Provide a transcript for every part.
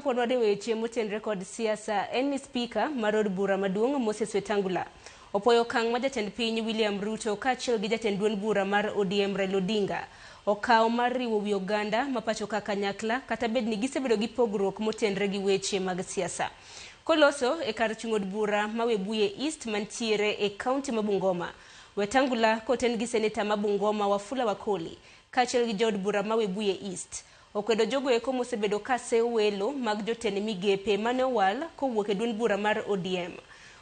Kapod wadhi weche motenre kod siasa en ni spika mar od bura maduong' Moses Wetangula opuoyo okang' ma jatend piny William Ruto kaachiel gi jatend duond bura mar ODM Raila Odinga okawo mar riwo wi oganda ma pacho ka kanyakla kata bed ni gisebedo gi pogruok motenre gi weche mag siasa. Koloso e kar chung' od bura ma Webuye East mantiere e kaunti ma Bungoma, Wetangula koten gi seneta ma Bungoma Wafula Wakoli kaachiel gi jood bura ma Webuye East okwedo jogo eko mosebedo ka seyo welo mag jotend migepe mane owal kowuok e duond bura mar ODM.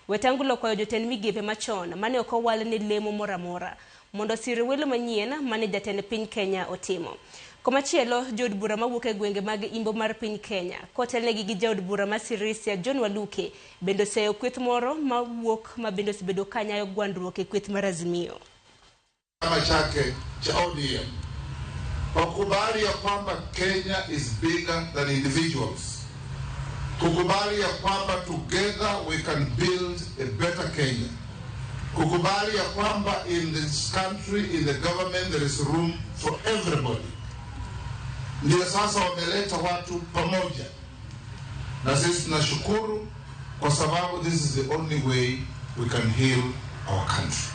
Wetangula okwayo jotend migepe machon mane ok owal ne lemo moro amora mondo osir welo manyien mane jatend piny Kenya otimo. Komachielo, jood bura mawuok e gwenge mag imbo mar piny Kenya kotelnegi gi jaod bura ma Sirisia John Waluke bende oseyo kweth moro mawuok ma bende osebedo ka nyayo gwandruok e kweth mar Azimio. Chama chake cha ODM wakubali ya kwamba Kenya is bigger than individuals, kukubali ya kwamba together we can build a better Kenya, kukubali ya kwamba in this country, in the government there is room for everybody. Ndio sasa wameleta watu pamoja, na sisi tunashukuru kwa sababu this is the only way we can heal our country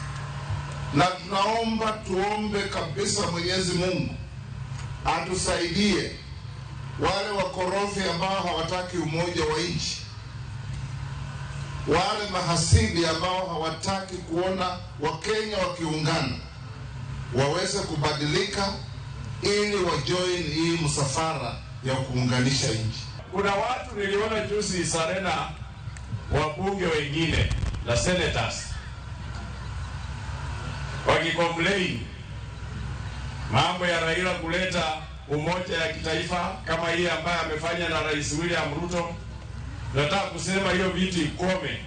na tunaomba tuombe kabisa Mwenyezi Mungu atusaidie wale wakorofi ambao hawataki umoja wa nchi, wale mahasidi ambao hawataki kuona Wakenya wakiungana, waweze kubadilika ili wajoin hii msafara ya kuunganisha nchi. Kuna watu niliona juzi Serena, wabunge wengine na senators wakicomplain mambo ya Raila kuleta umoja ya kitaifa kama hii ambayo amefanya na Rais William Ruto. Nataka kusema hiyo vitu ikome.